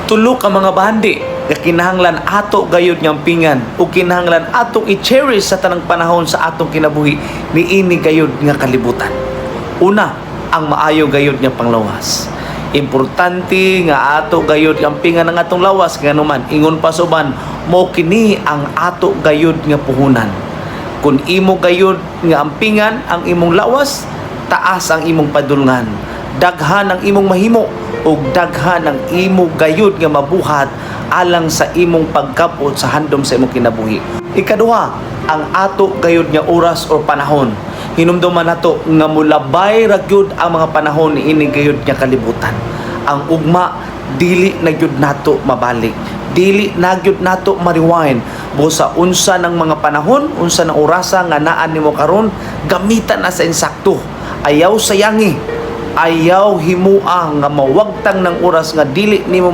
Tulo ka mga bahandi nga kinahanglan ato gayud nga ampingan o kinahanglan atong i-cherish sa tanang panahon sa atong kinabuhi niini gayud nga kalibutan. Una, ang maayo gayud nga panglawas. Importante nga ato gayud ampingan ang atong lawas, nganuman, ingon pa sa uban, mao kini ang ato gayud nga puhunan. Kung imo gayud nga ampingan ang imong lawas, taas ang imong padulngan. Daghan ang imong mahimo ug daghan ang imo gayud nga mabuhat alang sa imong pagkapot sa handom sa imong kinabuhi. Ikaduha, ang ato gayud nga oras o panahon. Hinumduman nato nga mulabay ra gyud ang mga panahon niini gayud nga kalibutan. Ang ugma, dili na gyud nato mabalik. Dili na gyud nato ma-rewind. Busa unsa ng mga panahon, unsa ng orasa nga naa nimo karon, gamitan na sa insakto. Ayaw sayangi, ayaw himua nga mawagtang ng oras nga dili nimo